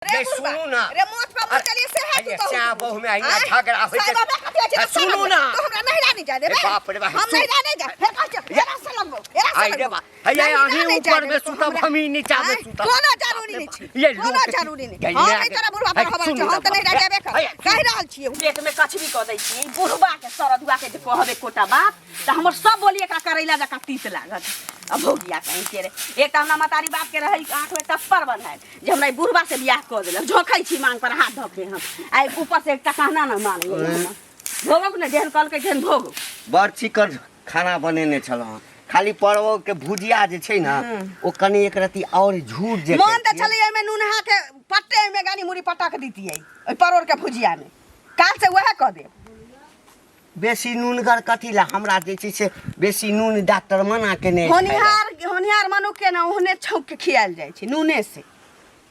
रे सुनू ना रे मोथ पर मुँह चलिए से है तू अरे तो श्या बहु में अहिना झगड़ा होइ छै। छै आ, सुनू ना। तो हमरा नहीं रानी जाय देबे ए, बाप रे बाप, हम सुन। नहीं रानी जाय फेर कहै छै एरा से लगबो एरा से आई रे लगबो बा हैया नहीं अहीं रानी ऊपर जाय में देबे तो सुतब हमरा। हमही नीचा में आँय, सुतब कोनो जरूरी नहीं छै ये कोनो लोक जरूरी नहीं गई हम ना नहीं तोरा बुढ़वा पर है, खबर सुनू छै ना हम तऽ नहीं बाप। रानी जाबे कर है, कहि रहल छियै पेट में कछबी कऽ दै छियै ई बुढ़बा के सरदुआ के जे कहब एकोटा बात तऽ हमर सब बोली एकरा करैला जकाँ तीत लागत आ भोगिया कहीं के रे एक तऽ हमरा मतारी बाप के रहै आँख में टप्पर बन्हायल जे हमरा ई बुढ़बा से बियाह कऽ देलक झोंकै छी मांग पर हाथ धऽ के हम आ ऊपर से एकटा कहना न मानै भोगक ने जेहन कहलकै तेहन भोग बड़ चिकन खाना बनेने छलहुँ खाली परवल के भुजिया जे छै ने ओ कनि एक रत्ती आओर झूठ जे मन तऽ छलै एहिमे नूनहा के पट्टे एहिमे गानी मुड़ी पटक दितियै ओहि परोड़ के भुजिया मे काल से वएह कऽ देब बेसी नूनगर कथी लए हमरा जे छै से बेसी नून डॉक्टर मना केने अछि खाय लए। होनिहार होनिहार मनुख के ने ओहने छौंक के खियायल जाइ छै नूने से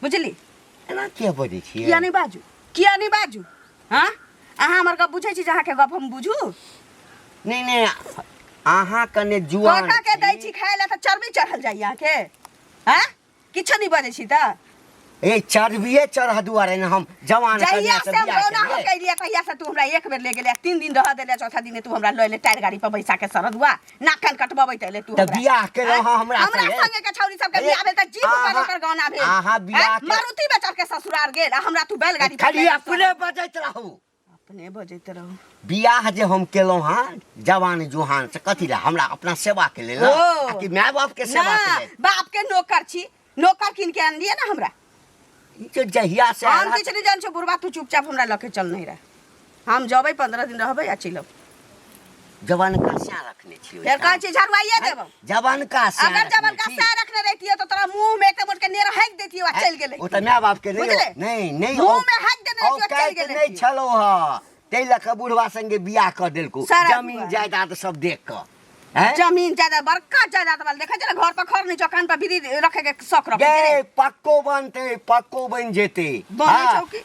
बुझली एना किया बजै छियै किया नहि बाजू किया नहि बाजू हाँ अहाँ हमर गप बुझै छी जे अहाँके गप हम बुझू नहि नहि अहाँ कने जुआन काका के दै छी। छी खाय लए तऽ चर्बी चढ़ल जाइए अहाँके हाँ किछो नहि बजै छी तऽ ए चर्बिए चढ़ दुआरे ने हम जवान जहिया कन्या से से हम बियाह रौना हम केलियै। कैलियै तहिया से तू हमरा एक बेर ले गेलै तीन दिन रह देले चौथा दिन तू हमरा लऽ एले टायर गाड़ी पर बैसा के सरदुआ नाक कान कटबबैत एले तू तऽ हमरा। बियाह केलहुँ आँय? हँ हमरा हमरा संगे। संगे के छौरी सबके अरे, बियाह भेल तऽ जीभ पर अहाँ- ओकर गौना भेल अहाँ बियाह आँय? के- मारुति में चढ़ के ससुरार गेल आ हमरा तू बैलगाड़ी पर खाली लए गेल। अपने बजैत रहू अपने बजैत रहू बियाह जे हम केलहुँ हँ जवान जुहान से कथी लए हमरा अपना सेवा के लेल ने, ओ। आ कि माय बाप के सेवा के ना लेल बाप के नौकर छी नौकर कीन के आनलियै ना हमरा ई जे जहिया से हम आयल किछु नहि जान छौ बुढ़बा तू चुपचाप हमरा लऽ के चल नहीं रह हम जबै 15 दिन रहबै आ चलि अबै जवान का स्या रखने छी फेर कहै छी झड़वाइए देबौ जवान का स्या अगर जबन का सै रखने रहितियै तऽ तोरा मुंह में एक मोट के नेर हाकि देतियै आ चलि गेलै ओ तऽ माय बाप के नहीं बुझले? नहीं नहीं मुंह में हाकि देने रहितियै चलि औकात गेलै नहीं छलो ह ताहि लऽ कऽ बुढ़वा संगे बियाह कऽ देलको सारा जमीन बुआ। जायदाद सब देख कऽ हैं? जमीन जायदाद बड़का जायदाद वाला देखै छै ने घर पर खर नहीं चौकान पर बीड़ी रखे के शौक रखे छै गे रे। पक्को बनतै पक्को बनि जेतै बनै हाँ, छौ की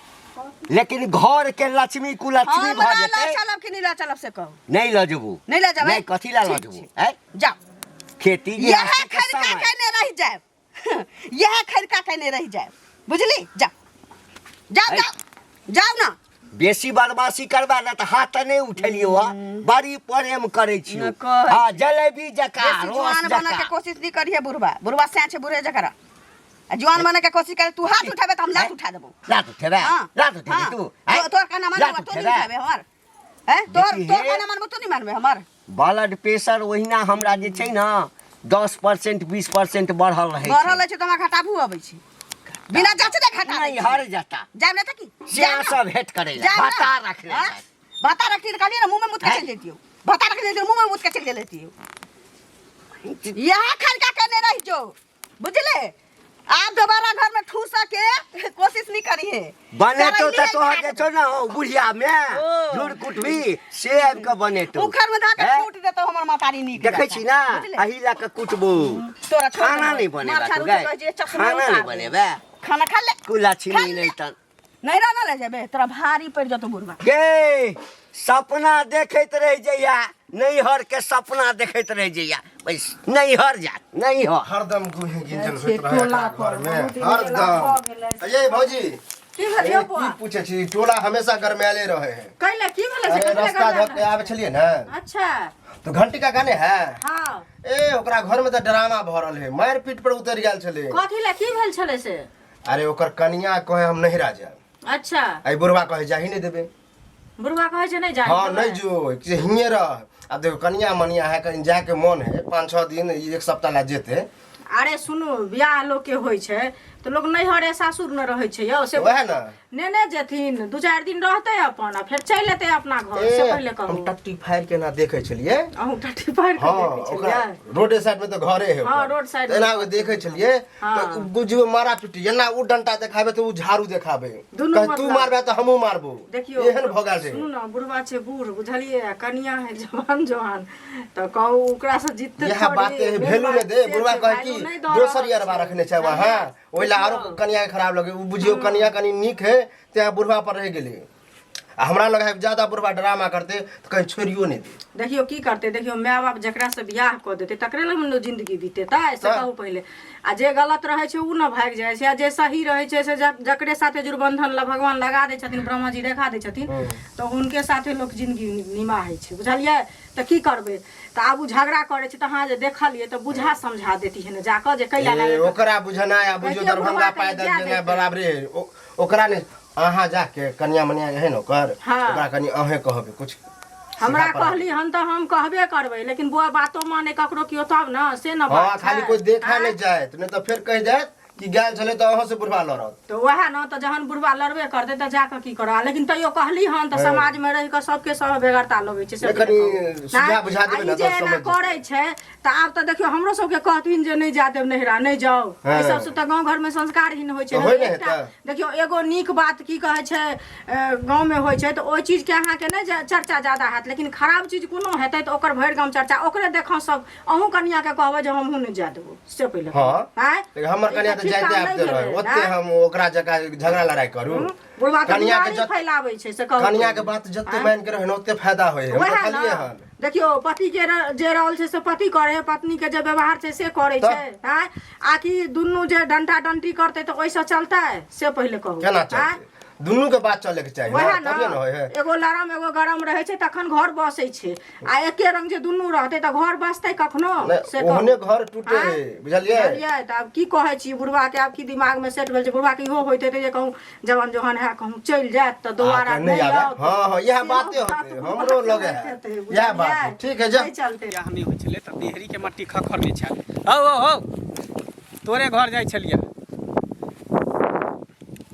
लेकिन घर के लक्ष्मी कुलक्ष्मी हमरा भऽ लऽ जेतै चलब कि नहि लऽ चलब से कहू नहि लऽ जेबू नहि लऽ जेबै नहि कथी लए लऽ ठीक जेबू छै। हैं? जाओ खेती यह गृहस्थी के खरिका समय केने रहि जायब यह खरिका केने रहि जायब बुझली जाओ जाओ ऐ। जाओ जाओ ना बेसी बदमाशी करबा ने तऽ हाथ तऽ नहि उठेलियौ हँ बड़ी प्रेम करै छियौ न कहै हँ जलेबी जकाँ बेसी रस जुआन बने के जकाँ कोशिश नहीं करिहे बुढ़बा बुढ़बा सैं छै बुढ़े जकरा आ जुआन बने के कोशिश करे तू हाथ उठाबे तऽ हम लात उठा देबौ लात उठेबे हाँ, लात उठेबे हाँ। तू हैं? तोहर कहना लात मानबो तू नहीं उठेबे? उठाबे हमर हैं तोहर देखी तोहर हे। कहना मानबो तू नहीं मानबे हमर ब्लड प्रेशर ओहिना हमरा जे छै ने 10% 20% बढ़ल रहै छै बढ़ल अछि तऽ हमरा घटाबू अबै छै बिना जाँच ने घटा नहि हर जाता जायब ने तऽ की से जायब ना? सब भेंट करै लए जायब ना? भाता रखने हाँ? छै भाता रखती तऽ कहलियै ने मुँह में मुत के हैं? चलि जैतियौ भाता रखने जैतियौ मुँह में मुत के चलि जैतियौ यहाँ खड़का केने रहि जो बुझले आब दोबारा घर में ठूस के कोशिश नहीं करी है बनेतो तऽ तोहर जे छौ ने ओ बुढ़िया मे झुर कुटबी से आबि कऽ बनेतो उखड़ में धऽ के हैं? कूट देतो हमर मातारी नीक देखै जकाँ। छी ना बुझले? अही लऽ कऽ कुटबू तोरा छोड़ खाना देबौ। नहि बनेबा माछा तू रुचि गै कहै छै, चश्मा खाना उतार नहि दे। बनेबा खाना खा ले कुलक्ष्मी खा ले। नहि तऽ नहीं रहना ले जेबे तोरा भारी पड़ि जतो बुढ़वा गे सपना देखैत रहि जइया नैहर के सपना देखैत रहि जइया बस नैहर जा नैहर हरदम गुहे गिंजन छै होइत रहै टोला एकरा पर, घर में बहुत दिन मेला हरदम भऽ गेलै। अये भौजी की भेल ए, यौ की बौआ पूछे छी टोला हमेशा गरमायले रहे है कैला की भेलै से अरे कथी लए रास्ता गरमायल धऽ के आबै छलियै ने अच्छा तो घंटी का गाने है हाँ ए ओकरा घर में तऽ ड्रामा भरल है मारि पीट पर उतरि गेल छलै कथी लए की भेल छलै से अरे ओकर कनिया कहे हम नहिरा जायब अच्छा एहि बुढ़वा कहे जाही नहि देबै बुढ़वा कहै छै नहि जाय हाँ नहीं जो से हिये रह अब देखो कनिया मनिया है कहीं जाके मन है 5-6 दिन एक सप्ताह ला जेते अरे सुनू बियाह लोक के होइ छै तऽ लोक नैहरे सासुर ने रहै छै यौ से वएह ने नेने जेथिन दू चारि दिन रहतै अपन आ फेर चलि एतै अपना घर से ए, पहिले हम कहू टट्टी फाड़ि के ना देखै छलियै अहूँ टट्टी पारि कऽ हाँ देखै ओकरा छलियै रोडे साइड में तो घरे है हाँ, ओकर। रोड साइड तऽ में। एना कऽ देखै छलियै हाँ। तऽ बुझियौ मारा पीटी एना उ डंटा देखाबे तऽ उ झाड़ू देखाबे दुनू कहे तू मतलब। मारबे तऽ हमहूँ मारबो देखियौ एहन भऽ गेल सुनू छै ने बुढ़वा छै बूढ़ बुझलियै आ कनिया है जवान जवान तऽ कहू ओकरा से जीतते इएह बात है वैल्यू नहि दे बुढ़वा कहे कि दोसर अरबा रखने छै वहाँ ओहि ला आरो कनिया के खराब लगे उ बुझियौ कनिया कनि नीक है तें बुढ़वा पर रहि गेलै आ हमरा लग है ज्यादा बुढ़वा ड्रामा करते तऽ कहीं छोड़ियो नहि दे। देखियौ की करतै, देखियौ माय बाप जकरासँ बियाह कऽ देतै तकरे लग ने जिन्दगी बीतेतै, से तऽ कहू पहिले। आ जे गलत रहै छै ओ ने भागि जाइ छै, आ जे सही रहै छै से जकरे साथे जुड़बंधन ल भगवान लगा दै छथिन, ब्रह्मा जी देखा दै छथिन, तऽ हुनके साथे लोक जिन्दगी निमाहै छै, बुझलियै? तऽ की करबै, तऽ आब ओ झगड़ा करै छै तऽ अहाँ जे देखलियै तऽ बुझा समझा देतियै ने जाकऽ जे कैला ए, लागल। ओकरा बुझनाइ आ बुझियौ कहियो दरभंगा बुढ़वा कनि पैदल जाय जेनाइ देतै। बराबरे है। ओकरा ने अहाँ जाके कनिया मनिया है ने ओकर, हाँ। ओकरा कनि अहें कहबै कुछ। हमरा सीधा पढ़ा। कहली हन तऽ हम कहबे करबै, लेकिन बौआ बातो माने ककरो केओ तब ने, से ने हाँ बात खाली छै। कोई देखा आँय? नहीं जाए नहीं तो फिर कह जाए कि गेल छलै तऽ अहाँ से बुढ़वा लड़त। तऽ वएह ने, तऽ जहन बुढ़वा लड़बे करतै तऽ जाकऽ की करब? लेकिन तैयो कहली हन तऽ समाजमे रहि कऽ सबके सब बेगरता लगै छै से। नहि, कनि कहू। सुझा नहि, बुझा देबै आ ने ई जे तऽ एना समझ जेतै। करै छै तऽ आब तऽ देखियौ हमरो सबके कहथिन जे नहि जा देब नैहरा, नहि जाउ। हँ। एहि सबसँ तऽ गाँव घरमे संस्कारहीन होइ छै तऽ ने। होइ ने एकटा हेतै। देखियौ एगो नीक बात की कहै छै गाँवमे होइ छै तऽ ओहि चीजके अहाँके नहि चर्चा ज्यादा हैत, लेकिन खराब चीज कोनो हेतै तऽ ओकर भरि गाम चर्चा, ओकरे देखौ सब। अहूँ कनियाके कहबै जे हमहूँ नहि जाय देबो, से पहिले हाँ। आँय? लेकिन हमर ई कनिया तऽ तऽ ठीक जाइते काम नहि आबिते रहे भेलै, ओते आँय? हम ओकरा जकाँ झगड़ा लड़ाई करू? बुढ़वा के कनिया के बीमारी फैलाबै छै से कहू। कनिया के बात जते मान के रहे ने ओते फायदा होय है। हम वएह देखलियै ने हन। देखियौ पति के जे रोल छै से पति करे है, पत्नी के जे व्यवहार छै से करे तऽ? छै, आँय? आ कि दुनू जे डंटा डंटी करतै तऽ ओहिसँ चलतै, से पहिले कहू। केना आँय? चलतै? दुनू के बात चले के चाही वएह ने, तबे ने होय ने है। एगो लरम एगो गरम रहै छै तखन घर बसै छै, आ एके रंग जे दुनू रहतै तऽ घर बसतै कखनो? नहि, से कहू। ओहने घर टूटे आँय? है, बुझलियै? बुझलियै? तऽ आब की कहै छी बुढ़वा के, आब की दिमाग में सेट भेल छै बुढ़वा के, इहो होइत हेतै जे कहूँ जवान जोहन है कहूँ चलि जायत तऽ दोबारा आ, नहि नहि आबे। आओत। हाँ, हाँ, इएह सेहो बाते बात होतै, बुढ़वा हमरो के लगे होइत है। हेतै, इएह बात बुझलियै? है। ठीक है, जा। नहि चलतै। बियाह नहि होइ छलै तऽ देहरीके मट्टी खखरने छल। हौ हौ हौ, तोरे घर जाइ छलियै।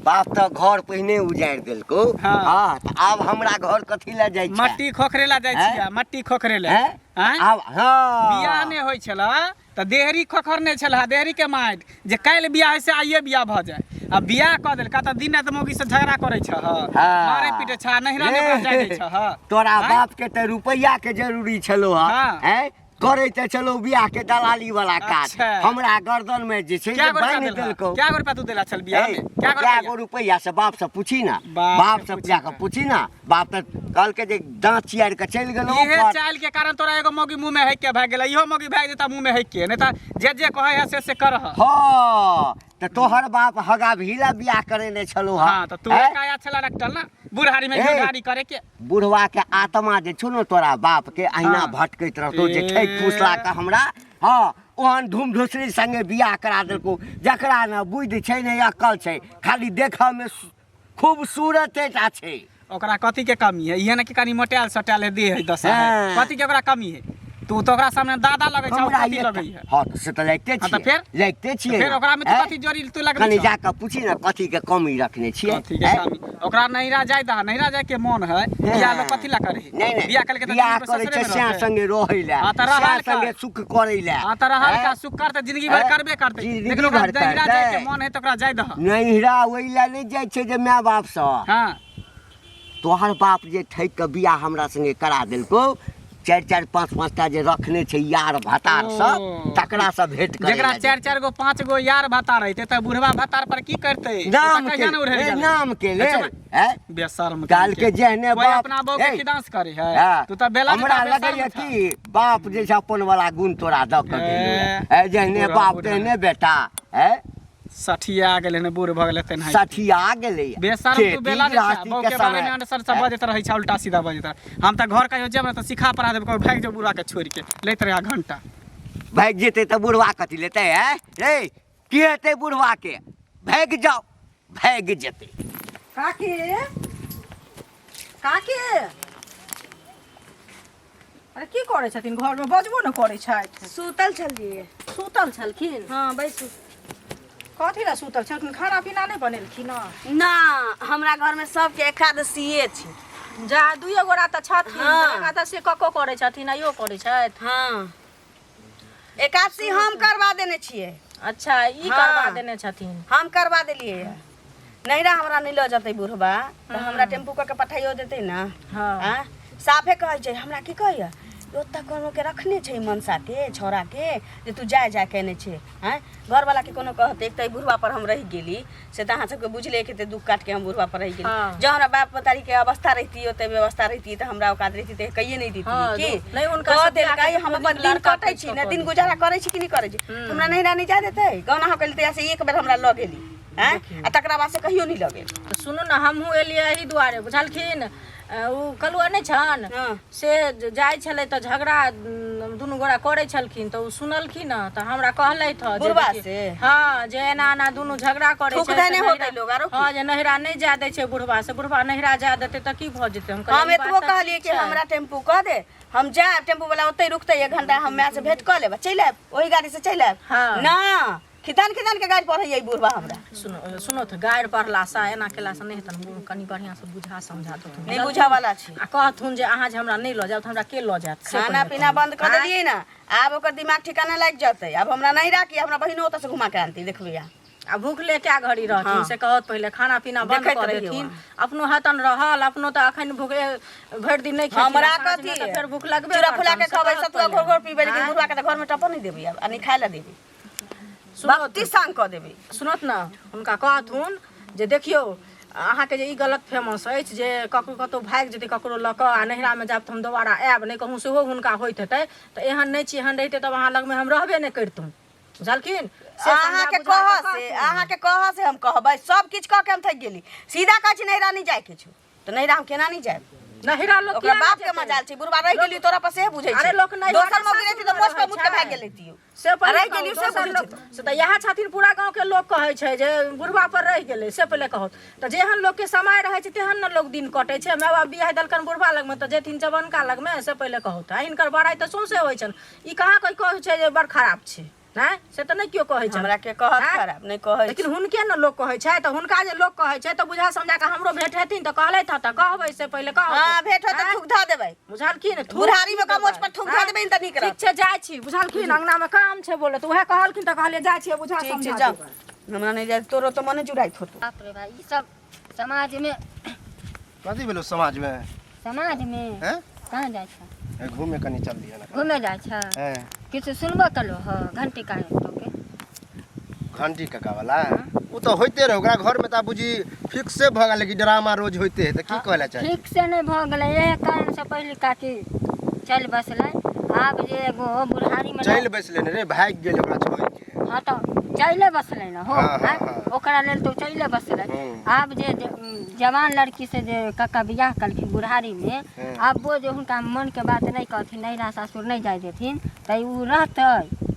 बाप तऽ घर पहिने उजाड़ि देलकौ। हाँ। हाँ, तऽ आब हमरा घर कथी लए जाइ छै? मट्टी खोखरे ला जाइ हैं? छियै, मट्टी खोखरे ला। हैं? आँय? आब हाँ बियाह नहि होइ छलै तऽ देहरी खोखरने छलै, देहरीके माटि, जे काल्हि बियाह होइ से आइए बियाह भऽ जाय। आ बियाह कऽ देलका तऽ दिन राति मौगी से झगड़ा करै छह, हाँ। मारै पीटै छह, नहिरा नहि ओकरा जाय दै छह। तोरा आँय? बाप के तऽ रुपैआ के जरूरी छलो। हाँ। हैं, करै तऽ छलौ बियाह के दलाली वाला काज। अच्छा। हमरा गर्दन में जे छै क्या से गो रुपया बान्हि देलहा? देलकौ। क्या गो रुपया तू देला छल बियाह ए, में? क्या गो कए रुपया? गो रुपैआ से बाप से पूछी ना, बाप बाप से से पूछी जाकऽ ना। पूछी ना। बाप तऽ कहलकै जे दाँत चियारि कऽ चलि गेलौ इहे ऊपर। चाइल के कारण तोरा एगो मौगी मुंह में हेक के भागि गेलै, इहो मौगी भागि जेता मुंह में हेक के, नहि तऽ जे जे कहै है से से करह। हँ तऽ तोहर बाप हगा भीला बियाह करेने छलौ। हाँ तऽ तू हैं? काया छला रखटल ना बुढ़ारी में ए। घिउढारी करे के। बुढ़वा के आत्मा जे छौ ने तोरा बाप के अहिना हाँ। भटकैत रहतौ जे ए। ठकि फुसला कऽ हमरा हाँ ओहन धूम धुसरी संगे बियाह करा देलकौ, जकरा ने बुद्धि छै ने अक्कल छै, खाली देखऽ मे खूबसूरते टा छै। ओकरा कथी के कमी है? इहे ने कि कनी मोटायल सोटायल है, देह है दशा है। हाँ। कथी के ओकरा कमी है? तू तो ओकरा सामने दादा लगै छ, हमरा कथी लगै है? हाँ तऽ से तऽ लागिते हाँ, तऽ छियै, फेर? लागिते छियै। फेर ओकरा में तू हैं? कथी जोड़ी तू लगबै कनी छह? जाकऽ पूछी ने कथी के कमी रखने छियै। कथी के हैं? कमी? ओकरा नैहरा जाय दहा, नैहरा जाय के मन है, बियाह लोग कथी ला करे? नहि नहि, बियाह करके तऽ बियाह जिंदगी करै ससुरे छै में सएह रहतै। संगे रहै लए, हाँ, तऽ रहल सएह का। संगे सुख करै लए। हाँ तऽ रहल हैं? का सुख करतै, जिंदगी भर हैं? करबे करतै, जिंदगी लेकिन ओकरा भर नैहरा जाय के करतै। मन है तऽ ओकरा जाय दहा। नैहरा ओहि लए नहि जाइ छै जे माय बापसँ। हाँ। तोहर बाप जे ठकि कऽ बियाह हमरा संगे करा देलकौ, चारि चारि पाँच पाँच टा जे रखने छै यार भतार सब, ओ। तकरा से भेंट करे जकरा लए चारि चारि गो पाँच गो यार भतार रहितै तऽ बुढ़वा भतार पर की करतै? ओ तऽ नाम के कहिया ने उड़ै ए, गेलै। नाम के लेल अच्छा, हैं? बेशर्म काल के जेहने कोई बाप अपना बहू के ए, खिदांस करे है। हाँ। तू तऽ बेला हमरा लगैया कि बाप जे छै अपन वाला गुण तोरा दऽ कऽ गेलौ ए, जेहने बूढ़ा- बाप बूढ़ा। तेहने बेटा है। सठिया गेलै ने, बूढ़ भऽ गेलै तेनाही सठिया गेलै। बेशर्म तू खेती बेला जे छै गृहस्थी बहू के के बारे में समय। अनसर सब बजैत रहै छै, उल्टा सीधा बजैत रहै। हम तऽ घर कहियो जेब ने तऽ सिखा पढ़ा देब, कहबै भागि जो बुढ़वा के छोड़ि के, लैत रहै घंटा। भागि जेतै तऽ बुढ़वा कथी लेतै? है रे, की हेतै बुढ़वा के? भागि जाओ, भागि जेतै। काकी, काकी, अरे की करै छथिन घरमे? बजबो ने करै छथि। सुतल छलियै। सुतल छलखिन? हँ, बैसू। कथी लए सुतल छलखिन? खाना पीना नहि बनेलखिन? ना, हमरा घरमे सबके एकादशीए छै। जा, दुइए गोरा तऽ छथिन। हाँ। तऽ एकादशी कक्को करै छथिन, आइयो करै छथि? हँ, एकादशी हम करवा देने छियै। अच्छा, ई हाँ। करवा देने छथिन? हम करवा देलियै। नैहरा हमरा नहि लऽ जेतै बुढ़बा तऽ हमरा टेम्पू कऽ के पठाइयो देतै ने। हाँ। आँ, साफे कहै छै हमरा, की कहैया ओतऽ कोनो के रखने छै मनसा के छौड़ा के जे तू जाय जाय केने छै आँय घरवाला के कोनो कहते एक तऽ ई बुढ़वा पर हम रहि गेली से तऽ अहाँ सबके बुझले के दुख काट के हम बुढ़वा पर रहि गेली। हाँ। जँ हमरा बाप मतारी के अवस्था रहती ओते व्यवस्था रहती तऽ हमरा औकात रहती तऽ कहिए नहि देती। हाँ, की नहि हुनका कह सब बियाह देलकै के हम कोनो अपन नीक दिन लड़का कटै छी खोजि ने कऽ दिन गुजारा करै छी कि नहि करै छी, हमरा नहिरा नहि जाय देतै। गौना हो गेल तहिया से एक बेर हमरा लऽ गेली आँय, आ तकरा बाद से कहियो नहि लऽ गेल। तऽ सुनू ने, हमहूँ एलियै एहि दुआरे बुझलखिन, ओ कलुआ नहि छनि। हाँ। से जाइ छलै तऽ झगड़ा दुनू गोरा करै छलखिन तऽ ओ सुनलखिन हँ तऽ हमरा कहलथि हँ जे बुढ़बा देखियौ- से? हँ, जे एना एना दुनू झगड़ा करै थूक छै धैने से होतै नहिरा- लोग, आरो की? हँ, जे नहिरा नहि जाय दै छै बुढ़बा से, बुढ़बा नहिरा जाय देतै तऽ की भऽ जेतै? हम हम कहलियै, ई बात एतबो तऽ कहलियै ठीक कि छै। हमरा टेम्पू कऽ दे, हम जायब, टेम्पू वाला ओतै रुकतै एक घंटा, हम माय से भेंट कऽ लेब आ चलि आयब, ओहि गाड़ी से चलि आयब। हाँ। ना खिदान खिदान के गाड़ी पढ़ैया ई बुढ़बा हमरा। सुनो सुनो तऽ गारि पढ़लासँ एना केलासँ नहि हेतनि, बुढ़ कनि बढ़िआँसँ बुझा समझा देथुन। नहि बुझऽ वाला छै। आ कहथुन जे अहाँ जे हमरा नहि लऽ जायब तऽ हमरा के लऽ जायत? से खाना पहिले पीना कहू। बंद कऽ देलियै ने, आब ओकर दिमाग ठिकाना लागि जेतै। आब हमरा नहीं राखी, हमरा बहिनो ओतऽ से घुमा के आनती, देखबै अहाँ। आ भूखले कए घड़ी रहथिन? हाँ। से कहत पहिले खाना पीना बंद देखैत कऽ रहियौ देथिन। अहाँ। अपनो हेतन रहल, अपनो तऽ अखन भूखे भरि दिन नहि खेथिन, हमरा आ साँझमे कथी तऽ फेर भूख लगबे चूड़ा फुला करतनि, के से खबै, कहत सतुआ पहिले। घोर घोर पीबै, लेकिन आँय? बुढ़वा के तऽ घर में टपो नहि देबै आब आ नहि खाय लए देबै। सुनत बत्ती सांग कऽ देबै। सुनत ने, हुनका कहथुन जे देखियौ अहाँके जे ई गलत फेमस अछि जे ककरो कतहु भागि जेतै ककरो लऽ कऽ आ नैहरामे जायब तऽ हम दोबारा आयब नहि, कहूँ सेहो हुनका होइत हेतै तऽ एहन नहि छी, एहन रहितै तब अहाँ लगमे हम रहबे नहि करितहुँ, बुझलखिन? से समझा अहाँके बुझा कह कऽ से कहथुन। अहाँके कह से हम कहबै, सब किछु कऽ के हम थकि गेली। सीधा कहै छी नैहरा नहि जाय के छौ तऽ नैहरा हम केना नहि जायब? नैहरा लोक ओकरा किया नहि बाप के जेतै? मजाल छै, बुढ़बा रहि गेली तोरा पर से बुझै छै। अरे लोक नैहरा दोसर मौगी रहिती तऽ सासुरमे मोछ पर रहै मुत के छै। भागि गेल रहितियौ। से पहिले रहि कहू, गेलियौ से दोसर बुझै लोक छै। से तऽ इएह छथिन, पूरा गाँवके लोक कहै छै जे बुढ़बा पर रहि गेलै। से पहिले कहू तऽ जेहन लोकके समय रहै छै तेहन ने लोक दिन कटै छै। माय बाप बियाह देलकनि बुढ़बा लगमे तऽ जेथिन जवनका लगमे? से पहिले कहू तऽ। आ हिनकर बड़ाइ तऽ सौंसे होइ छनि, ई कहाँ कोइ कहै छै जे बड़ खराब छै? नहि, से तऽ नहि केओ कहै छै। हमरा के कहत आँय? खराब नहि कहै। लेकिन हुनके ने लोक कहै छै, तऽ हुनका जे लोक कहै छै तऽ बुझा समझा कऽ हमरो भेंट हेथिन तऽ कहलथि हँ तऽ कहबै, से पहिले कहू। हँ, भेंट होत तऽ आँय? थूक धऽ देबै। बुझलखिन? थूक बुढ़ारी मे की कमोच देबै? पर थूक धऽ आँय? देबै ने तऽ नीक ठीक रहत। छै, जाइ छी बुझलखिन, अंगना मे काम छै बोले तऽ उएह कहलखिन तऽ कहलियै जाइ छियै बुझा ठीक छै, समझा जाउ। देबै। हमरा नहि जाय, तोरो तऽ मने जुड़ाइत होतो। बाप रे भाई, ई सब समाज में कथी भेलो समाज में? समाज में हैं? कहाँ जाइ छ? ए, घूमे कनी चल लिया ना। घूमे जाइ छ? हैं। किछु सुनबो कलो ह घंटी काहे तोके? घंटी काका वाला ओ तऽ होइते रहे ओकरा घर में, तऽ बुझी फिक्से भऽ गेलै कि ड्रामा रोज होइते है, तऽ की कहला चाही? ठीक से नहि भऽ गेलै, इएह कारण से पहिले काकी चलि बसलै। आब जे एगो बुढ़ारी में चलि बैसलै ने रे, भागि गेल ओकरा छोड़ि के। हाँ तऽ चले बसलै ने हो। हाँ, हाँ, आँय? हाँ। ओकरा लेल तऽ चले बसलै। हम्म। आब जे जवान लड़की से जे कक्का बियाह कलखिन बुढ़ारी में, हम्म। आब वो जे हुनका मन के बात नहि कहथिन, नैहरा सासुर नहि जाय देथिन, तऽ उ रहतै?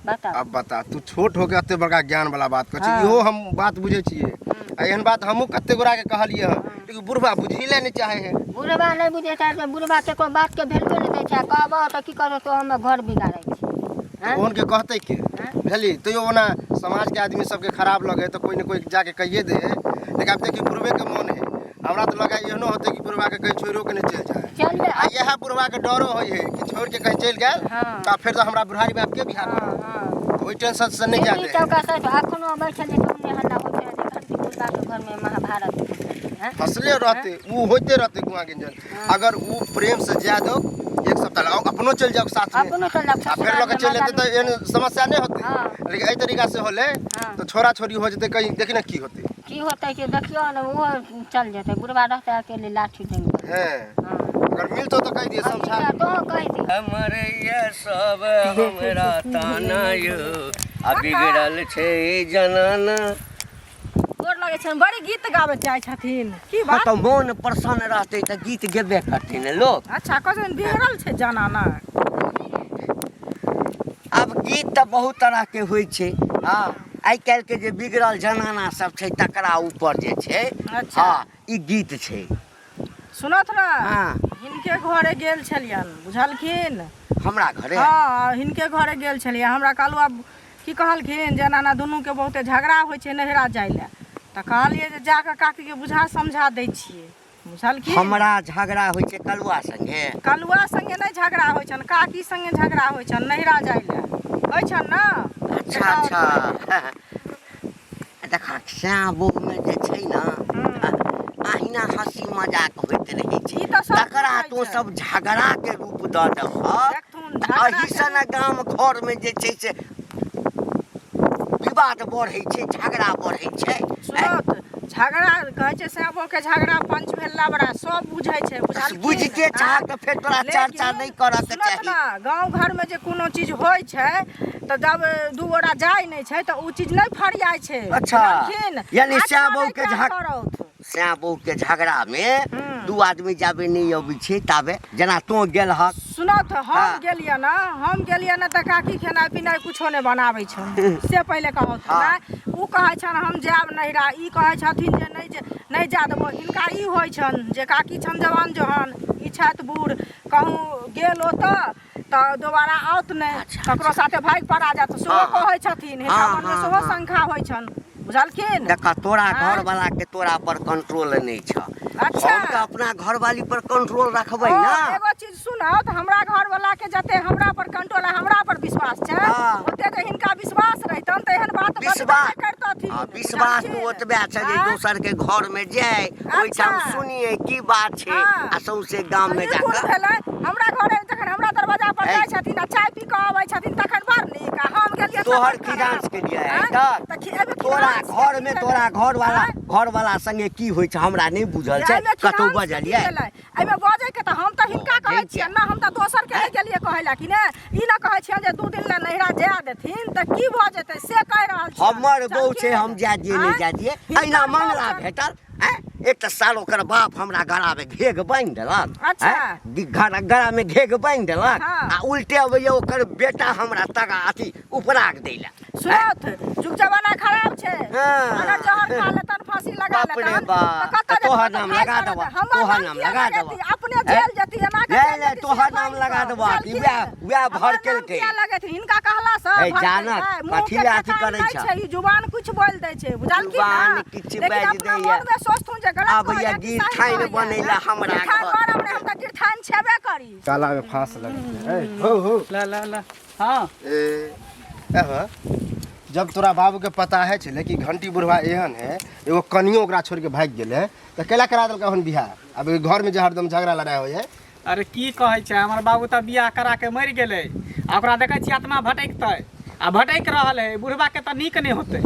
बताउ। अब बता, तू छोट होके एते बड़का ज्ञान वाला बात कहै छी। हाँ। इहो हम बात बुझै छियै आ एहन बात हमहूँ कते गोरा के कहलियै हँ, लेकिन बुढ़बा बुझी ले नहि चाहे है। बुढ़बा नहि बुझै छै तऽ बुढ़बा केको बात के वैल्यू नहि दै छै। आ कहबो तऽ की करत? तो हमे घर बिगाड़ै छी। आँय? ओहन के कहतै के? बुझली? तैयो ओना समाज के आदमी सबके खराब लगे तऽ कोइ ने कोइ जाके कहिए दे है, लेकिन आब देखी बुढ़बे के मन है। हमरा तऽ लगा एहनो होतै कि बुढ़बा के कहीं छोड़ियो के नहि चलि जाए। चल। आ इएह बुढ़बा के डरो होइ है कि छोड़ के कहीं चलि गेल हाँ। तऽ फेर तऽ हमरा बुढ़ारी बाप के बियाह हाँ करत। हाँ ओहि टेंशन से नहि जाए ई दे। चौका से अखनो बैठल जे तुमने हल्ला होइत रहै जे घंटी बुढ़बा के घर में महाभारत होइत रहै, हैं? फसले रहते उ होइते रहते गुआ गिंजन। अगर उ प्रेम से जाए दो एक सप्ताह ला, अपनो चलि जाओ साथ में। अपनो चलि जाओ, आ फेर लऽ के चलि एतै तऽ एहन समस्या नहि होतै। हाँ। लेकिन एहि तरीका से होलै हाँ। तऽ छोड़ा छोड़ी हो जेतै कहीं, देखी ने की होतै। की होतै कि देखियौ ने, ओहो चल जेतै, बुढ़बा रहतै अकेले लाठी देंगे। हैं। हाँ। अगर मिलतो तऽ कहि दियै समझा। तो कहि दी। हमर ये सब हमरा ताना यो आ बिगड़ल छै जनाना। गोर लगै छनि, बड़ी गीत गाबैत जाइ छथिन, की हाँ बात? तऽ मोन प्रसन्न रहतै तऽ गीत गेबे करतै ने लोक। अच्छा, कहै छथिन बिगड़ल छै जनाना। आब गीत तऽ बहुत तरहके होइ छै। हँ, आइ काल्हिके जे बिगड़ल जनाना सब छै तकरा ऊपर जे छै। अच्छा। हँ, ई गीत छै। सुनत ने। हाँ। हिनके घरे गेल छलियनि बुझलखिन। हमरा घरे? हँ, हिनके घरे गेल छलियै। हमरा कहलहुँ आब की कहलखिन जे एना एना दुनूके बहुते झगड़ा होइ छै नैहरा जाइ लए, तऽ कहलियै जे जाकऽ काकीके बुझा समझा दै छियै बुझलखिन। हमरा झगड़ा होइ छै कलुआ संगे? कलुआ संगे नहि झगड़ा होइ छनि, काकी संगे झगड़ा होइ छनि नैहरा जाइ लए, होइ छनि ने? अच्छा अच्छा, देख श्याम बहुमे जे छै ने अहिना हंसी मजाक होइत रहै छै, ई तऽ सब तकरा बुझै तो छै। सब झगड़ा के रूप दऽ देबह। देखथुन तऽ एहिसँ ने गाम घरमे जे छै से विवाद बढ़ै छै, झगड़ा बढ़ै छै। सुनत झगड़ा कहै छै, साँपो के झगड़ा पंच भेल लबड़ा, सब बुझै छै, बुझलखिन? बुझिते छह तऽ फेर तोरा चर्चा लेकिन नहि करऽ के सुनत चाही। ने, गाँव घरमे जे कोनो चीज होइ छै तऽ जब दू गोटा जाइ नहि छै तऽ ओ चीज नहि फरियाइ छै। अच्छा। बुझलखिन? यानी अच्छा श्यामो नहि के काज करौथ। साँप बहूके झगड़ामे दू आदमी जाबे नहि अबै छै ताबे, जेना तोँ गेलहक। सुनऽ तऽ, हम गेलियै ने, हम गेलियै ने तऽ काकी खेनाइ पिनाइ कुछो नहि बनाबै छनि, से पहिले कहू। नहि, ओ कहै छनि हम जायब नैहरा, ई कहै छथिन जे नहि, जे नहि जाय देबो। हिनका ई होइ छनि जे काकी छनि जवान जहान, ई छथि बूढ़, कहूँ गेल ओतऽ तऽ दोबारा आओत नहि, ककरो साथे भागि पड़ा जायत, सेहो कहै छथिन। हिनका मनमे सेहो शंका होइ छनि, बुझलखिन? देख, तोरा घरवाला के तोरा पर कंट्रोल नहि छ। अच्छा। हम तऽ अपना घरवाली पर कंट्रोल रखबै ओ, ने। एगो चीज सुनऽ तऽ, हमरा घरवाला के जते हमरा पर कंट्रोल आ हमरा पर विश्वास छै, ओते जे हिनका विश्वास रहितन तऽ एहन बात बजबे विश्वास नहि करितथिन। विश्वास तऽ बुझलखिन? ओतबे छै जे दोसर के घर में जाय, ओहिठाम सुनिए की बात छै आ सौंसे गाम में ई कोन जाकऽ भेलै? हमरा घरे जखन हमरा दरवाजा पर ऐ। जाइ छथिन आ चाय पी कऽ अबै छथिन तखन बड़ नीक, आ हम गेलियै तोहर तखन खराब। खिजांस के लिए आँय? तऽ तऽ एहिमे तोरा खिजांस के घर की में भेलै? तोरा घर वाला आँय? घर वाला संगे की होइ छै हमरा नहि बुझल छै। एहिमे कतौ खिजांस के की बजलियै? भेलै? एहिमे बजै के तऽ हम तऽ हिनका कहै बजै छियनि ने, हम तऽ दोसर के नहि गेलियै कहै लए कि ने। ई ने कहै छियनि जे 2 दिन लए नैहरा जाय देथिन तऽ की भऽ जेतै, से कहि रहल छियनि। हमर बहू छै, हम बुझलखिन? जाय दियै नहि आँय? जाय दियै। हिनकर अहिना बहू मंगला छनि। भेटल आँय, एक तऽ साल ओकर बाप हमरा गळामे घेघ बान्हि देलक। आँय, गळामे घेघ बान्हि देलक आ उल्टे अबैया ओकर बेटा हमरा तगा अथी उपराग दै लए। सुनत, जुग जमाना खराब छै। अगर जहर खा लेतन, फांसी लगा बाप रे लेतन बाप, तऽ कतऽ तऽ तोहर जेतै? नाम भागि लगा पड़त। देबह, हमर तोहर नाम नाम किया लगा लगेती? देबह। अपने जेल जेती, एना के नहि, जेल नहि, जेती, तोहर से नाम बाजि लगा कऽ, देबह कि बुझलखिन? वएह हमर नाम भड़केलकै। किया लगेथिन? हिनका कहला से हे, जानत, मुँह कथी के लए अथी ठेकान करै नहि छह? छै, ई जुबान कुछ बोलि दै छै, बुझलखिन जुबान ने? किछु लेकिन बाजि अपना दैया। मनमे सोचथुन जे गलत आबैया कहैया कि सही गिरठाइन कहैया। बनैला हमरा गिरठाइन घर। बनब नहि, हम तऽ गिरठाइन छेबे करी। काला में फांस लग ए हो हो। ला ला ला, हाँ। ए एह, जब तोरा बाबू के पता है छलै कि घंटी बुढ़वा एहन है, एगो कनियो ओकरा छोड़ के भागि गेलै, तऽ कैला करा देलकै हन बियाह? आब घर में जे हरदम झगड़ा लड़ाइ होइ है। अरे, की कहै छै, हमर बाबू तऽ बियाह करा के मरि गेलै आ ओकरा देखै छियै आत्मा भटकतै आ भटकि रहल है। बुढ़बा के तऽ नीक नहि होतै।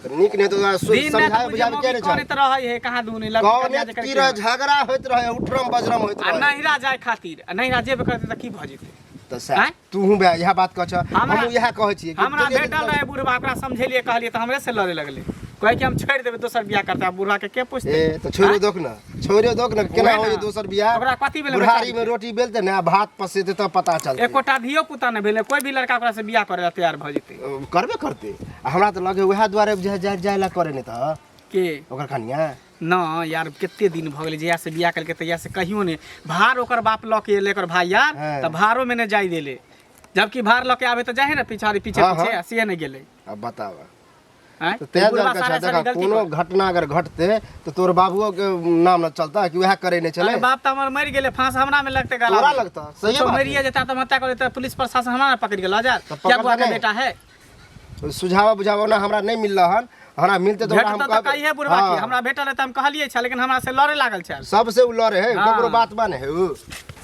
तऽ नीक नहि तऽ दिन राति समझाए बुझे बुझाए मौगी के नहि छल। करैत रहै है, कहाँ दूनी लड़की कन्या कौने जे की करके रहे, झगड़ा होइत रहे, उठरम बजरम होइत आ रहे। नहिरा जाय खातिर, आ नहिरा जेबे करतै तऽ की भऽ जेतै? तऽ सएह। आँय? तूहू बे इएह बात कहै छ। हमरा हमहूँ इएह कहै छियै कि हमरा जल्दी भेटल जल्दी रहे बुढ़बा, ओकरा समझेलियै, कहलियै तऽ हमरे से लड़े लगलै, कहै कि हम छोड़ि देबै, दोसर बियाह करतै। आ बुढ़बा के के पूछतै? ए तऽ छोड़ियो आँय? दोख ने, छोड़ियो दोख ने, केना उएह होइ ने। दोसर बियाह? ओकरा कथी भेलै बुढ़ारी में बेचारीके? रोटी बेलतै ने आ भात पसेतै तब पता चलतै। एकोटा धियो पुता नहि भेलै, कोई भी लड़का ओकरा से बियाह करे ला तैयार भऽ जेतै। करबे करतै। आ हमरा तऽ लगे उएह दुआरे जाय जाय जाय ला करे नहि तऽ के? ओकर कनिया। न यार, कते दिन भऽ गेलै, जहिया से बियाह केलकै तहिया से कहियो नहि। भार ओकर बाप लऽ के एलै, ओकर भाई यार, तऽ भारो में नहि जाय देले, जबकि भार लऽ के आबे तऽ जाहे ने पिछाड़ी पीछे पीछे, आ से नहि गेलै। अब बताब। आँय? तऽ तें बुढ़बा दुआरे सारा कहै सारी देखा, गलती कोनो घटना अगर घटतै तऽ तोर बाबुओ के नाम न चलता कि उएह करे नहि छलै। अरे, बाप तऽ हमर मरि गेलै, फांस हमरा में लगतै गला तोरा में। लगता, सही तो बात मरिए है। जेता तऽ हत्या करे तऽ पुलिस प्रशासन हमरा ने पकड़ के लऽ जायत। तऽ क्या पकड़तै बुआ के नहि। बेटा है। सुझावा बुझावा ना हमरा नहीं मिल हन, हमरा मिलते तऽ ओकरा हम भेटतै तऽ कहबै। कहिए बुढ़बा की। हमरा भेटल है तऽ हम कहलियै छल, लेकिन हमरा से लड़े लागल छल। सबसे उ लड़े है। ककरो बात माने है उ?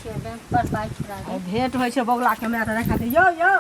बैंक पर पाइ छोड़ा दे। भेंट होइ छै बगुला के माय तऽ देखा दे। यौ यौ,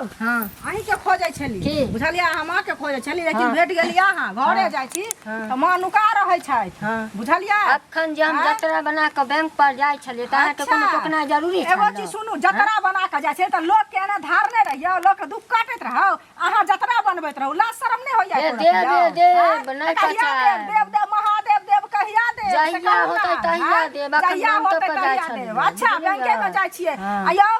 अहीं के खोजै छली। की? बुझलियै, हम अहाँके खोजै छली, लेकिन भेट गेली अहाँ। घरे जाइ छी तऽ माँ नुका रहै छथि, बुझलियै? अखन जे हम जतरा बना कऽ बैंक पर जाइ छलियै तऽ अहाँके कोनो टोकनाइ जरूरी एगो छल? चीज सुनू, जतरा बना कऽ जाइ छै तऽ लोक के एना धारने रहियौ, लोक के दुख काटैत रहौ, अहाँ जतरा बनबैत रहू, लाज शरम नहि होइया हे, एको देब, रत्ती यौ? देब, आँय? नहि तऽ कहिया पचायब। देब, देब, देब, महादेव देब, कहिया देब से जहिया कहू होतै ने, तहिया आँय? देब, अखन जहिया बैंको होतै पर जाइ तहिया छलियै, देब। अच्छा, बुझलियै? बैंके में जाइ छियै। आ यौ,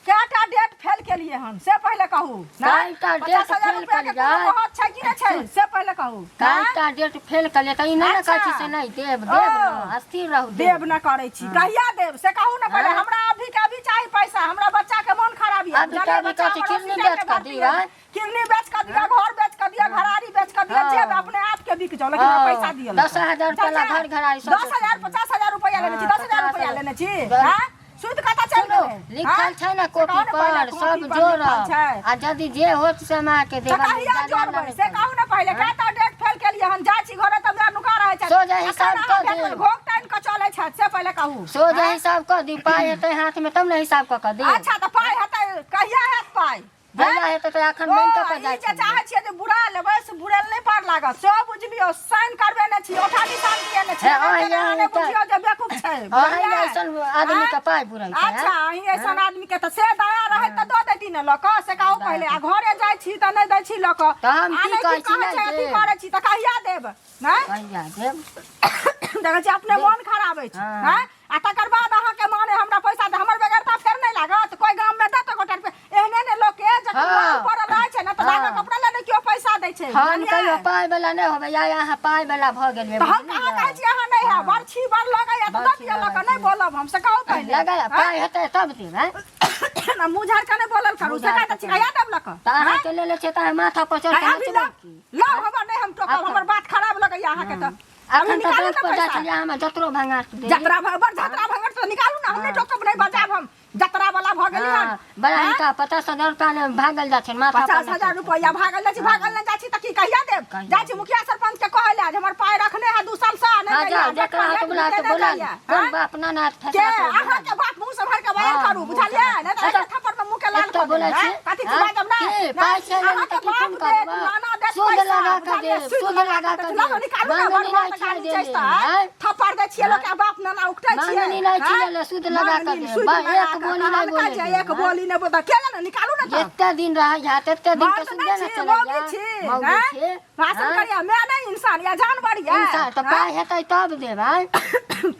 कएटा डेट फेल केलियै हन से पहिले कहू ने? कएटा डेट 50,000 फेल रुपआ के केलियै? कोनो महत छै कि नहि छै से पहिले कहू। आँय? कएटा डेट फेल कलियै तऽ ई नहि ने कहै छी से नहि देब। देब ने, स्थिर रहू, देब। देब न करै छी, कहिया देब से कहू ने पहिले। हमरा अभी के अभी चाही पैसा, हमरा बच्चा के मन खराब यऽ। अभी के अभी बच्चा कथी, हमर किडनी हॉस्पिटल बेच के कऽ भर्ती दिअ? यऽ। किडनी बेच कऽ दिअ, घर बेच कऽ दिअ, घरारी बेच कऽ दिअ, जेब अपने आप के बिक जाओ, लेकिन हमरा पैसा दिअ। 10,000 रुपया ला घर घरारी सब 10,000 50,000 रुपया लेने छी? 10,000 50,000 रुपया लेने छी? हाँ, सुद कतऽ चलि सुनू, गेलै? लिखल हाँ? छै ने से कॉपी कहू ने पहिले, पर कॉपी सब पर लिखल जोड़ब छै। आ यदि जे होत से हम अहाँके तऽ देब। कहिया जोड़बै से कहू ने पहिले। कएटा डेट फेल केलियै हन? जाइ छी घरे तऽ हमरा नुका रहै छथि। सोझा हिसाब अखन कऽ अहाँ देब। घोघ तानि कऽ चलै छथि से पहिले कहू। सोझा हिसाब कऽ दी, पाइ हेतै हाथमे तब ने हिसाब कऽ कऽ दी। अच्छा, तऽ पाइ हेतै। कहिया हैत पाइ जहिया हेतै तऽ एखन ओ, बैंको पर ई जाइ जे छलियै। चाहै छियै जे बुरा लेबै से बुरेल नहि पार लागत सेहो बुझि लियौ साइन करबे नहि छी ओठा निशान दिए नहि छी हे, अहाँ अहीं केना नहि तऽ- बुझियौ जे बेवकूफ छै अहीं बुझलियै? ऐसन आदमी के आँय? पाइ बुरै छै, अच्छा अहीं ऐसन आदमी के तऽ से दया रहै तऽ दऽ देती ने लऽ कऽ से कहू पहिले आ घरे जाइ छी तऽ नहि दै छी लऽ कऽ तऽ हम आ की नहि कहै छी, कहै नहि छै अथी देब। करै छी तऽ कहिया देब नहि कहिया देब देखै छी अपने मोन खराब अछि हाँ। आँय? आ तकर बाद अहाँके माने हमरा पैसा दे हमर बेगरता फेर नहि लागत कोइ गाममे देत गोटा रुपया एहने ने लोक के जखन हाँ। माल पड़ल रहै छै ने तऽ हाँ। धागा कपड़ा लए ने केओ पैसा दै छै हम बुझलियै? कहियो पाइ वाला नहि होबै आइ अहाँ पाइ वाला भऽ गेलियै तऽ हम बुझलियै? कहाँ कहै छी अहाँ नहि है बड़ छी बड़ लगैया तऽ दऽ बड़ छी, दिअ लऽ कऽ बड़ नहि बोलब हम से कहू पहिले लगा पाइ हेतै तब देब आँय? ना मुँह झाड़ के नहि बोलल करू मुँह से झाड़ कहै छी के कहिया देब लऽ कऽ तऽ अहाँके लेले छियै तऽ अहाँ माथा पर चढ़ि आँय, कऽ अभी नचबै लऽ की लऽ हमर नहि हम टोकब हमर बात खराब लगैया अहाँके तऽ अभी अखन तऽ निकालू बैंक ने पर जाइ पैसा छलियै अहाँ जतरो भंगा के देली। जतरा भंगर जतरा भंगर तो निकालू ना हम नहीं टोकब नहीं बजाब हम जतरा वाला भऽ गेली हाँ, हन बड़ा हिनका 50,000 रुपया ने भागल जाइ छनि माथा पर 50,000 रुपया भागल जाइ छी भागल नहि जाइ छी तऽ की कहिया देब कहिया जाइ छी मुखिया सरपंच के कहै लए जे हमर पाइ रखने है 2 साल से नहि हाँ, दैया जाओ जकरा हाथ बोला तो बोला कोन बाप ना ना के अहाँ के बाप मुंह से भर के बयान हाँ, करू मुँह बुझलियै से- नहि तऽ अच्छा, एक थप्पड़ में मुंह के लाल एकटा कऽ देब बोलै छी हैं? कथी हाँ? बाजब ना की पाइ छै अहाँ लेने के तऽ की बाप कम देत करबऽ? नाना देत सूद पैसा लगा कऽ बुझलियै? देब, सूद सूद लगा लगा कऽ कऽ देब। लाउ देब। निकालू ना मांगनी बड़ नहि बड़ छियै गाली देने, छै तऽ हैं? थप्पड़ दै छियै लोक के बाप नाना उकटै छियै मांगनी नहि छियै हैं? लेने, सूद लगा कऽ मांगनी देब। सूद बा, लगा एक कऽ बोली नहि कहलकै बोले जे देब, एक हैं? बोली नहि बोलतै केला ने निकालू ने तऽ जते दिन रहै है तते दिन मर्द तऽ नहि सुनबे ने छी चलैया मौगी छी मौगी हैं? छी भाषण हैं? करिया मैं नहीं इंसान या जानवर या इंसान तऽ पाइ हेतै तब देब आँय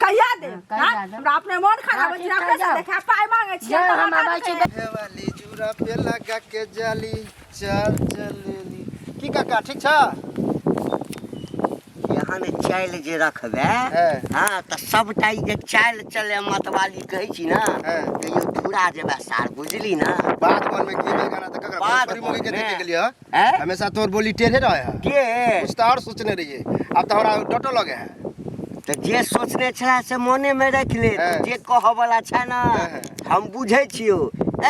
कहिया देब कहिया हैं? देब? हमरा अपने मोन खराब हाँ, होइ छै ठीक अपने है, से जाओ। देखा पाइ मांगे छियै जाओ, तऽ हम माथा आबै छी। दुखैया। हे वाली जूरा पे लगा के जाली चल चलेली की काका ठीक छ एहन चालि जे रखबै हँ। हँ तऽ सबटा ई जे चालि चले मतवाली कहै छी ने हँ। कहियो धुरा जेबै सार बुझली ने बात मन में गेबे गाना त ककरा बात भोजपुरी मुगी के मन में। देखे गेलियै हँ? हैं? हमेशा तोर बोली टेढ़े रहे है के कुछ तो और सोचने रहिए अब तो हमरा डटो लगे है तऽ जे सोचने छला से मोने में राखि ले हँ। जे कहऽ वाला छै ने हँ। हम बुझै छियौ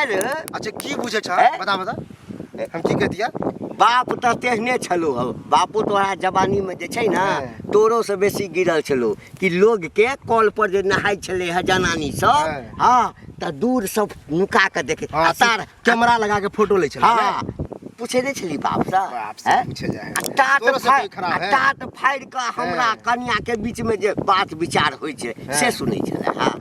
अरे अच्छा की बुझे छ हैं? बता बता हम की कह दिया बाप तऽ तेहने छलो हौ बापो तोरा जवानीमे जे छै ने हँ। तोरो से बेसी गिरल छलो कि लोगके कल पर जे नहाय छलै हँ जनानी सब हँ तऽ दूर सब नुका कऽ देखे हाँ, आ तार कैमरा लगा के फोटो लै छलै हँ पूछे नहि छली बापसँ बाप से हैं? पूछे जाए आ टाट तोरो से फाड़ि कोई खराब आ है टाट फाड़ि कऽ हमरा हँ। कनिया के बीच में जे बात विचार होइ छै से हँ। सुनै छलै हँ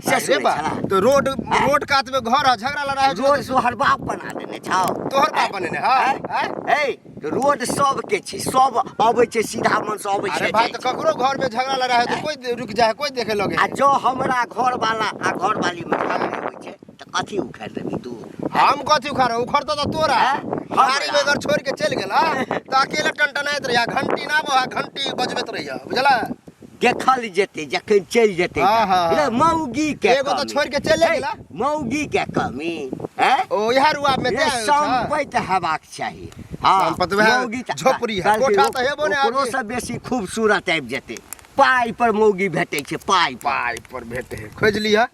से अरे सुनै बा छलै तो रोड रोड कात में घर है झगड़ा लड़ाई है रोड तोहर बाप बना देने छौ तोहर बाप बनेने है हैं? हैं? हे तऽ रोड सबके छै सब अबै छै सीधा मन से अबै अरे छै भाई जाइ तो छै। ककरो घर में झगड़ा लड़ाई है तो कोई रुक जाए कोई देखे लगे आ जो हमरा घर वाला आ घर वाली में झगड़े होइ छै तऽ कथी उखाड़ि देबही तू हम कथी उखाड़ो उखड़तो तो तोरा हैं? भारी हमरा? बगैर छोड़ के चल गेला तो अकेले टनटनाइत रहिया घंटी ना बहा घंटी बजबैत रहिया बुझला देखल जेतै जखन चलि जेतै हाँ, हाँ, हाँ। रे मौगी के एगो तो कमी। छोड़ के चले हे, गेला। मौगी के कमी हैं ओ इहा रुआब में रे ते आयल छ। सम्पति हेबाक चाही हाँ सम्पति वएह मौगी तऽ- झोपड़ी है, कहलकै कोठा तऽ हेबो ने ओकरो आगे। से बेसी खूबसूरत आबि जेतै पाइ पर मौगी भेटै छै पाइ पर पाइ पर भेटे है खोज लिह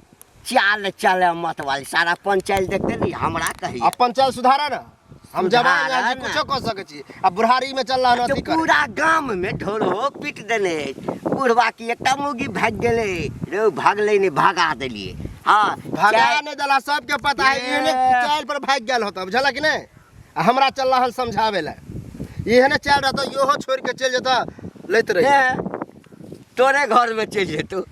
चाल चले मत वाली सारा पंचायत देखते नहीं हमरा कहिए अपन चाल सुधारा ना हम जवान सुधारा हैं ना। कुछो कर सकै छी आ बुढ़ारी में चल रहा तो अथी करे पूरा गाम में ढोलो पीट देने बुढ़वा की एकटा मौगी भाग गेलै रे भागलै नहीं भागा देलिए हाँ भगा चाय- नहीं देला सबके पता है ये। एहने चाल पर भाग गेल होता बुझला कि नहीं आ हमरा चल रहल समझावे ला एहने चाल रहता इहो छोड़ के चल जेता लैत रही हे, तोरे घर में चलि जेतौ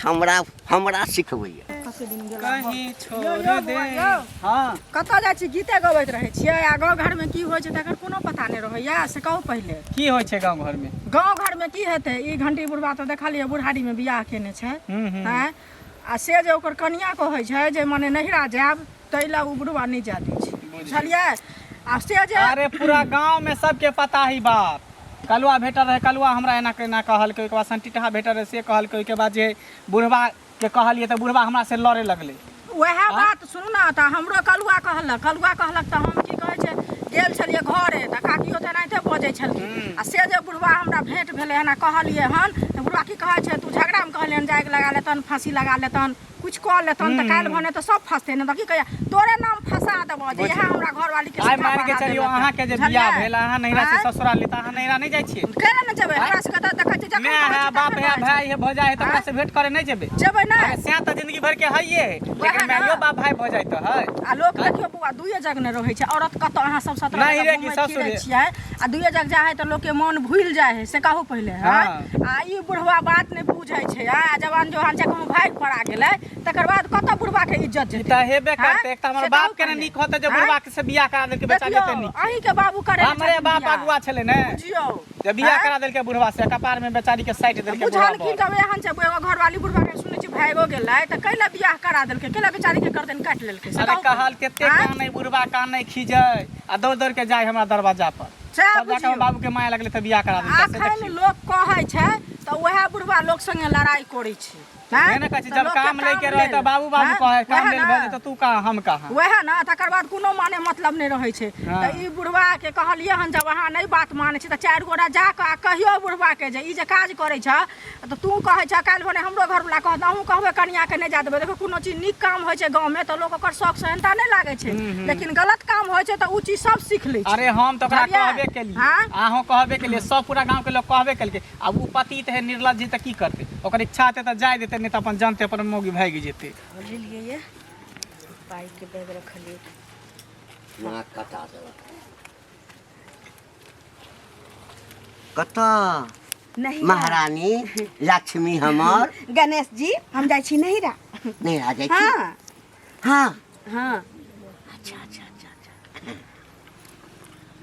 हमरा हमरा सिखबैया कहीं छोड़ यो, यो, दे बौआ, यो। हाँ कतऽ जाइ छी गीते गबैत रहै छियै आ गाँव घरमे की होइ छै तकर कोनो पता नहि रहैया से कहू पहिले की होइ छै गाँव घर में गाँव घरमे की हेतै ई घंटी बुढ़बा तऽ देखलियै बुढ़ारीमे बियाह केने छै हम्म, हम्म। आँय आ से जे ओकर कनिया कहै छै जे मने नैहरा जायब ताहि लए ओ बुढ़बा नहि जाय दै छै बुझलियै आ से जे अरे पूरा गांव में सबके पता ही बात कलुआ भेटल रहे कलुआ हमरा एना के एना कहलकै ओहिके बाद संटीटहा भेटल रहे से कहलकै ओहिके बाद जे बुढ़वा के कहलियै तऽ बुढ़वा हमरा से लड़े लगलै वएह बात सुनू ने तऽ हमरो कलुआ कहलक कलुआ कहलक तऽ हम की कहै छै गेल छलियै घरे तऽ काकियो तऽ एनाहिते बजै छलखिन आ से जे बुढ़वा हमरा भेँट भेलै एना कहलियै हन तऽ बुढ़वा की कहै छै तू झगड़ामे कहलियै हन जाइके लगा लेतन फाँसी लगा लेतन कुछ कऽ लेतन तऽ काल्हि भने तऽ सब फँसतै ने तऽ की कहैया तोरे नाम फँसा देबऽ जे इएह हमरा घरवाली के आइ सीधा मान के बढ़ा चलियो देलक। अहाँ के जे बुझलियै? बियाह भेल अहाँ नैहरा से आँय? ससुराल लेता अहाँ नैहरा नहि जाइ छियै केना ने जेबै हमरा सबके तऽ देखै छै जखन माय कहै है छै बाप तखन है रहै भाई है भौजाई है तकरा से भेंट करे नहीं जेबे जेबै नहि अरे सैं तऽ जिंदगी भर के हइये है वएह लेकिन ना। माइयो बाप भाई भऽ जाइत है आ लोक देखियौ बौआ दुइए जग ने रहै छै औरत कतऽ अहाँ सब सत्रह नहीं जगह रे, कि घुमै ससुरे। फिरै छियै आ दुइए जग जाइ है तऽ लोकके मन भूलि जाइ है से कहू पहिले हाँ। हँ आ ई बुढ़वा बात नहि बुझै छै आ जवान जोहान छै कहूँ भागि पड़ा गेलै तकर बाद कतऽ बुढ़वा के इज्जत ई जेतै तऽ हेबे हाँ? करतै एक तऽ हमर से बाप कहू के ने पहिले। नीक होतै जे हाँ? बुढ़वा के से बियाह करा देलकै बेचारी देखियौ एते नीक अहींके बाबू करे हमरे बाप अगुआ छलै ने बुझियौ जे बियाह हाँ? करा देलकै बुढ़वा से कपार में बेचारी के साटि देलकै बुढ़वा बुझलखिन बर। तब एहन छै एगो घरवाली बुढ़वा के सुनै छी भागियो गेलै तऽ कैला बियाह करा देलकै कैला बेचारी के गर्दन काटि लेलकै से अरे कहू कहल कते हाँ? कानै बुढ़वा कानै खीजै आ दौड़ दौड़ के जाय हमरा दरवाजा पर सएह तब जाके हमर बुझियौ। बाबू के माया लगलै तऽ बियाह करा देलकै से अखन देखियौ लोक कहै छै तऽ उएह बुढ़वा लोक संगे लड़ाइ करै छै आँय? नहि ने कहै छै तऽ जब लोकके काम लैके रहै तऽ लेल। बाबू बाबू आँय? कहै काम वएह लेल ने। भऽ जेतै तू कहाँ हम कहाँ वएह ने तकर बाद कोनो माने मतलब नहि रहै छै हाँ। तऽ ई बुढ़वा के कहलियै हन जब अहाँ नहि बात मानै छी तऽ चारि गोरा जा कऽ आ कहियौ बुढ़वा के जे ई जे काज करै छह तऽ तू कहै छह काल्हि भने हमरो घरवला कहत अहूँ कहबै कनियाके नहि जाय देबै देखियौ कोनो चीज नीक काम होइ छै गाँवमे तऽ लोक ओकर शौक सेहनता नहि लागै छै लेकिन गलत काम होइ छै तऽ ओ चीज सब सीख लै छै अरे हम तऽ ओकरा बुझलियै? कहबे केलियै हाँ? अहूँ कहबे केलियै सब पूरा गाँव के लोग कहबे केलकै आब ओ पति तऽ है निर्लज्ज तऽ की करतै ओकर इच्छा हेतै तऽ जाय देतै नहि तऽ अपन जानते अपन मौगी भागि जेतै लेलियै ये पाइके बैग रखलियै नाक कटा देलक कतऽ नहीं महारानी लक्ष्मी हमर गणेश जी हम जाइ छी नैहरा नहि आ जाइ छी हाँ हाँ हाँ अच्छा अच्छा अच्छा अच्छा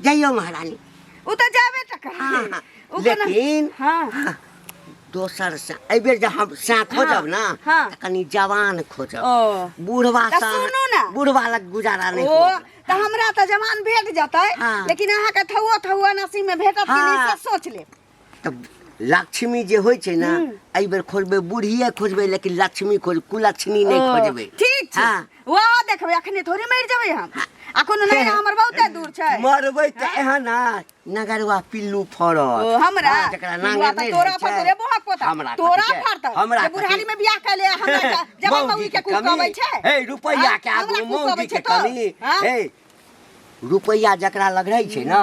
जइयौ महारानी ओ तऽ जाबे टका हाँ, हाँ। ओ कोनो- लेकिन हाँ दोसर से एहिबेर जे हम साँ खोजब ना हाँ। तऽ कनि जवान खोजब ओ बूढ़वा तऽ सा सुनू ना। बूढ़वा लग गुजारा नहि ओ होत। तऽ हमरा तऽ जवान भेट जेतै हाँ। लेकिन अहाँके थौआ थौआ नसीब में भेटत कि नहि हाँ। से सोच लेब तऽ लक्ष्मी जे होइ छै ने एहिबेर खोजबै बूढ़िए खोजबै लेकिन लक्ष्मी खोज कुलक्ष्मी नहि ओ, खोजबै ठीक छै हाँ। वाह देखबै अखने थोड़े मरि जेबै हम आ कोनो नहि हमर बहुते दूर छै मरबै तऽ एहन आ नगरवा पिल्लू फड़त ओ हमरा हाँ, जकरा पिलुआ नांगर तऽ नहि तोरा रहै फड़तौ छै। रे बोहक पोता हमरा कथी तोरा के? फड़तौ हमरा जे कथी? बुढ़ारी में बियाह कैले हमरा जवान मौगी के कमी। कुकबै छै हे रुपैया के हाँ? आगू हमरा मौगी कुकबै के छै तो? कमी हाँ? हे रुपैया जकरा लग रहै छै ने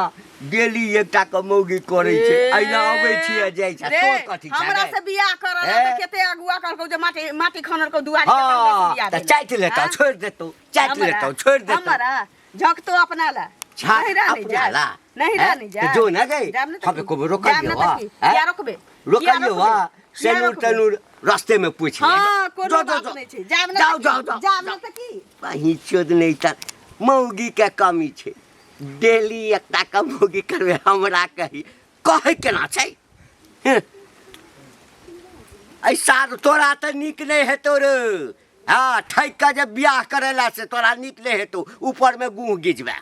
डेली एकटा के मौगी करै छै एहिना अबै छियै जाइ छै रे, तोर कथी छै हमरा गे? से बियाह करल हे? तऽ केते अगुआ कहलकौ जे माटी माटी खनलकौ दुआरी के तब हमरा से हाँ बियाह तऽ भेलै। चाटि लेतौ हाँ? छोड़ि देतौ चाटि हमरा- लेतौ छोड़ि देतौ हमरा झकतो अपना ला झाँक नहीं रह नहीं अपना जा ला नहीं रह हैं? नहीं जा तऽ जो ने गई जाब ने तऽ हम की? एको बेर जाब रोकलियौ ने तऽ की? हैं? किया रोकबे किया रोकलियौ रोकबे? हा किया सेनूर रोकबे? तेनूर रास्ते में पूछ ले हाँ कोनो जो, जो, बात जो। नहीं छै जाब ने जाओ तऽ की? जाओ जाओ जाब ने तऽ की कहीं चोद नहीं तऽ मौगी के कमी छै डेली एकटा के मौगी करबै हमरा कही कहै केना छै हँ। एहि साल तोरा तऽ नीक नहि हेतौ रे हँ ठकि कऽ जे बियाह करेला से तोरा नीक नहि हेतौ ऊपरमे गुह गिजबै।